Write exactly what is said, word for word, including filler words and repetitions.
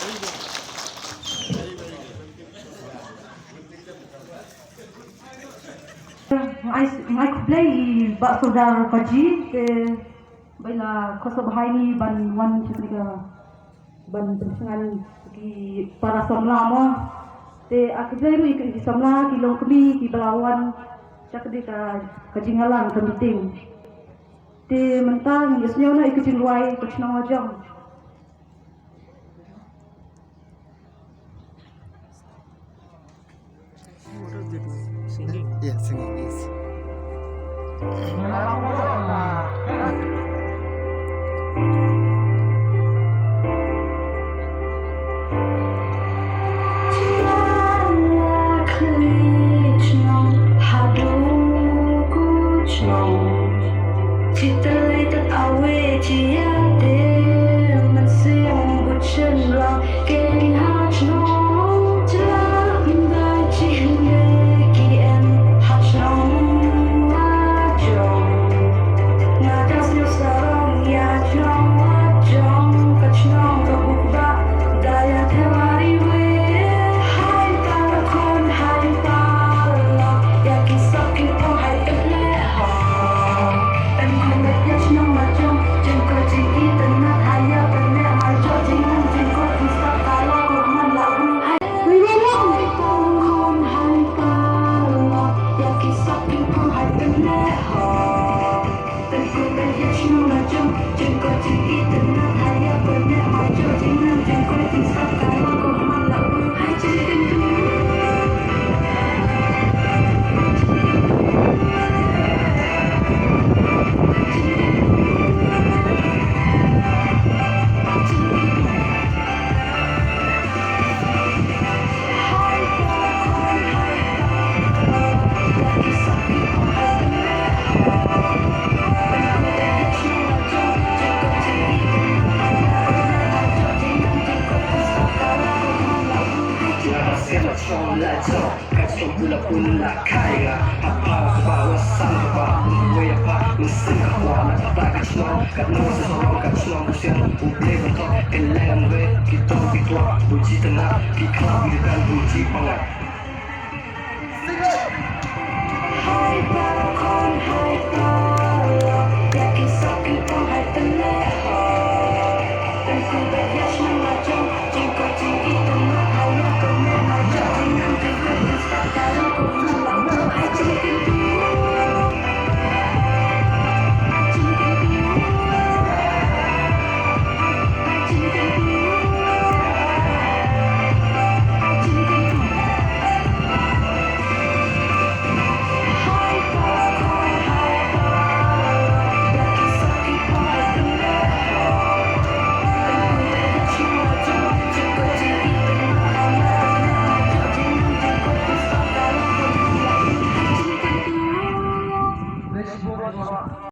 Nga ai, nga ai khublei i Bah Sordar Kaji, te ba i la khohsooh bha ïa ngi ban wan sha kane ka, ban pynsngew ki para samla mo. Te ai khublei ruh ïa ki samla, ki longkmie, ki ba la wan sha kane ka, ka jingïalang, ka meeting. Te mynta ngin ïa sngew noh ïa ka jingrwai Ka Chnong Lajong. Singing. Yeah, singing, yes.